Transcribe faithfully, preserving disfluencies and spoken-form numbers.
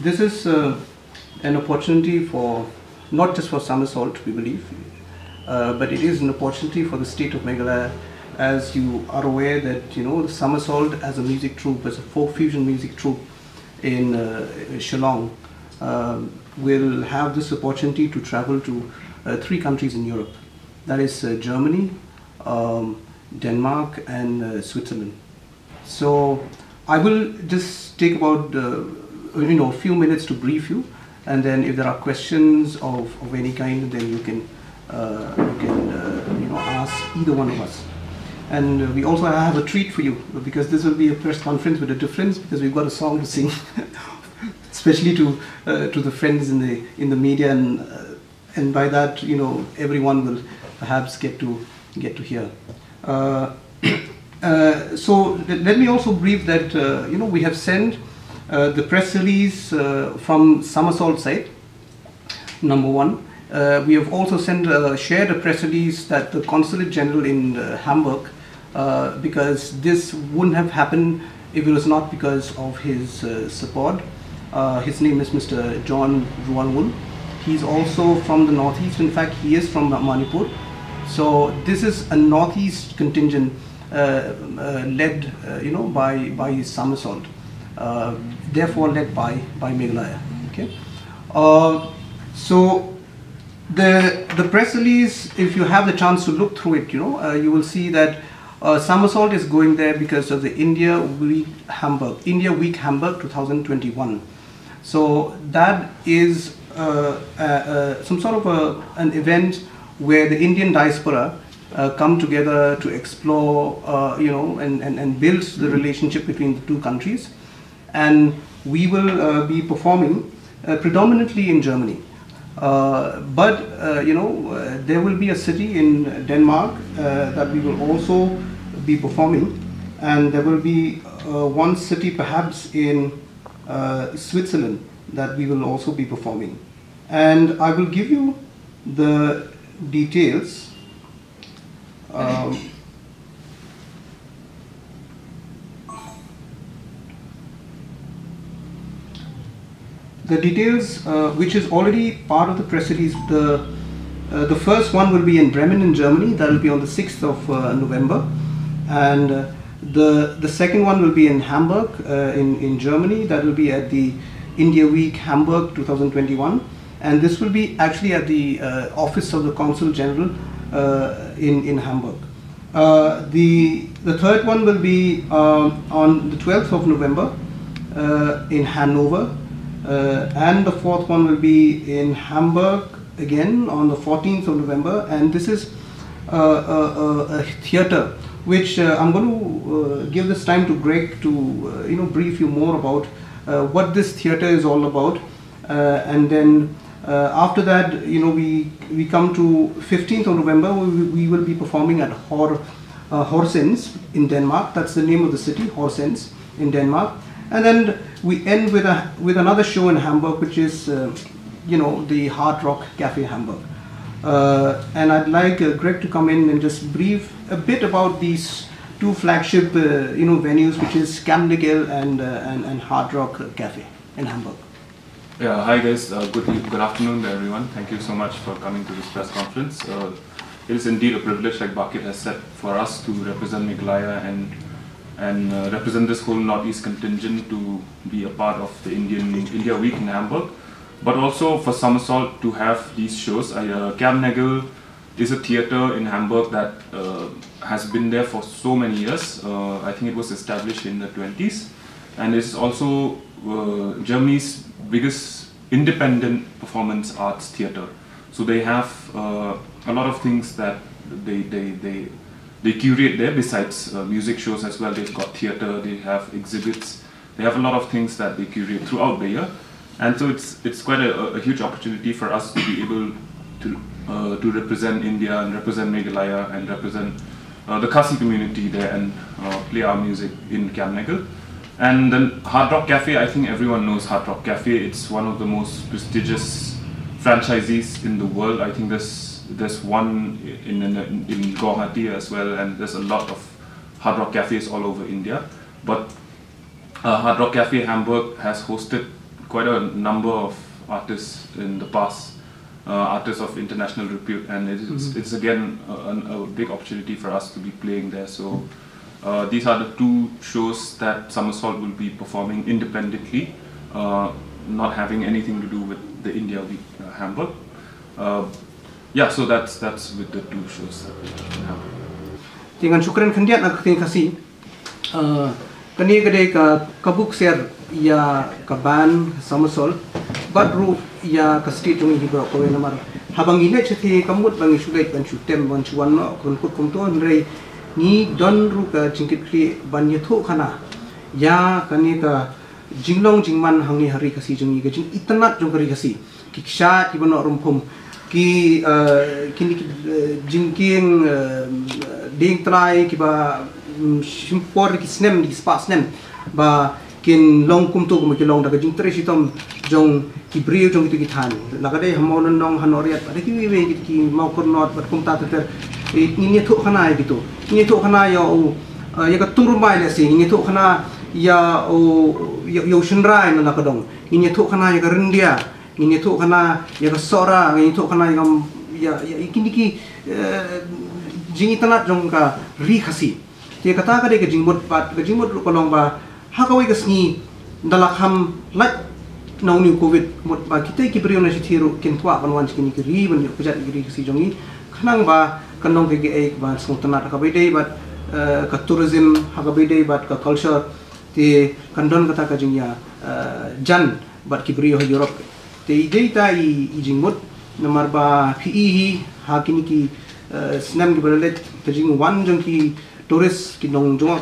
This is uh, an opportunity for not just for Somersault, we believe, uh, but it is an opportunity for the state of Meghalaya. As you are aware that you know the Somersault as a music troupe, as a folk fusion music troupe in uh, Shillong, um, will have this opportunity to travel to uh, three countries in Europe. That is uh, Germany, um, Denmark, and uh, Switzerland. So I will just take about uh, you know a few minutes to brief you, and then if there are questions of, of any kind, then you can uh, you can uh, you know ask either one of us. And uh, we also have a treat for you because this will be a press conference with a difference because we've got a song to sing, especially to uh, to the friends in the in the media and uh, and by that, you know, everyone will perhaps get to get to hear. Uh, uh, so let, let me also brief that uh, you know we have sent uh, the press release uh, from Somersault side. Number one, uh, we have also sent uh, shared a press release that the Consulate General in uh, Hamburg uh, because this wouldn't have happened if it was not because of his uh, support. Uh, his name is Mister John Ruangun. He's also from the Northeast. In fact, he is from Manipur. So this is a Northeast contingent uh, uh, led, uh, you know, by by Somersault. Uh, therefore, led by by Meghalaya. Okay. Uh, so the the press release, if you have the chance to look through it, you know, uh, you will see that uh, Somersault is going there because of the India Week Hamburg, India Week Hamburg two thousand twenty-one. So that is uh, uh, uh, some sort of a, an event where the Indian diaspora uh, come together to explore, uh, you know, and, and, and build the relationship between the two countries. And we will uh, be performing uh, predominantly in Germany. Uh, but uh, you know, uh, there will be a city in Denmark uh, that we will also be performing, and there will be uh, one city perhaps in uh, Switzerland that we will also be performing. And I will give you the details. Um, the details, uh, which is already part of the press release, the uh, the first one will be in Bremen in Germany. That will be on the sixth of uh, November, and uh, the the second one will be in Hamburg uh, in in Germany. That will be at the India Week Hamburg two thousand twenty-one, and this will be actually at the uh, office of the Consul General uh, in in Hamburg. Uh, the the third one will be um, on the twelfth of November uh, in Hanover, uh, and the fourth one will be in Hamburg again on the fourteenth of November. And this is uh, a, a, a theatre which uh, I'm going to uh, give this time to Greg to uh, you know brief you more about uh, what this theatre is all about, uh, and then uh, after that, you know, we we come to fifteenth of November. We, we will be performing at Hor, uh, Horsens in Denmark. That's the name of the city, Horsens in Denmark. And then we end with a with another show in Hamburg, which is uh, you know the Hard Rock Cafe Hamburg. Uh, and I'd like uh, Greg to come in and just brief a bit about these two flagship uh, you know venues, which is Kammnagel and uh, and, and Hard Rock Cafe in Hamburg. Yeah, hi guys. Uh, good e- good afternoon to everyone. Thank you so much for coming to this press conference. Uh, it is indeed a privilege, like Bakit has said, for us to represent Meghalaya and and uh, represent this whole Northeast contingent to be a part of the Indian India Week in Hamburg, but also for Somersault to have these shows. Uh, Kammnagel is a theatre in Hamburg that uh, has been there for so many years. Uh, I think it was established in the twenties, and it's also uh, Germany's biggest independent performance arts theatre. So they have uh, a lot of things that they they they they curate there besides uh, music shows as well. They've got theatre, they have exhibits, they have a lot of things that they curate throughout the year. And so it's it's quite a, a huge opportunity for us to be able to uh, to represent India and represent Meghalaya and represent uh, the Khasi community there and uh, play our music in Kammnagel. And then Hard Rock Cafe, I think everyone knows Hard Rock Cafe. It's one of the most prestigious franchisees in the world. I think there's there's one in in, in Guwahati as well, and there's a lot of Hard Rock Cafes all over India. But uh, Hard Rock Cafe Hamburg has hosted quite a number of artists in the past, uh, artists of international repute, and it is, it's again a, a, a big opportunity for us to be playing there. So uh, these are the two shows that Somersault will be performing independently, uh, not having anything to do with the India Week uh, Hamburg. Uh, yeah, so that's that's with the two shows that we have. Te ngan shu kren khyndiat na ka ktien Khasi. Uh, kane ka dei ka, ka buk ser ïa ka band Somersault bad ruh ïa ka state jong ngi hi baroh kawei namar haba ngi leit shathie kam mut ba ngi shu leit ban shu tem ban shu wan noh ka rynkut kumto, hynrei ngi don ruh ka jingkitkhlieh ban ïathuhkhana ïa kane ka jinglong jingman hangne ha ri Khasi jong ngi, ka jingitynnad jong ka ri Khasi, ki kshaid kiba noh rymphum, ki, uh, kine ki, uh, jingkieng, uh, dieng trai kiba, mm, shim por ki snem, ki spah snem ba kin long kumto kumba ki long da ka jingtrei shitom jong ki briew jong kito ki thaiñ. La ka dei ha Mawlynnong, ha Nongriat bad kiwei kiwei ki, ki Mawkyrnot bad kumta ter ter. Eh, ngin ïathuhkhana ïa kito, ngin ïathuhkhana ïa u, uh, ïa ka tungrymbai lehse, ngin ïathuhkhana ïa u, ïa, ïa u shynrai na la ka dong, ngin ïathuhkhana ïa ka ryndia, ngin ïathuhkhana ïa ka Sohra, ngin ïathuhkhana ïa ka, ïa, ïa, ïa kine ki, eh, jingitynnad jong ka ri Khasi. Te kata ka dei ka jingmut bad ka jingmut ruh ka long ba ha kawei ka sngi da la kham lait na une u Covid mut ba kita ki briew na shithi ruh kin kwah ban wan sha kine ki ri ban ïoh kjat ïa ki ri Khasi jong ngi, khnang ba kan long kaei kaei ba sngewtynnad ha kaba ïadei bad, eh, ka tourism, ha kaba ïadei bad ka culture. Te kan don kata ka jingïa, eh, jan bad ki briew ha Europe. Te i dei ta i, i jingmut namar ba phi i hi ha kine ki, eh, snem kiba la leit ka jingwan jong ki tourist, ki nongjngoh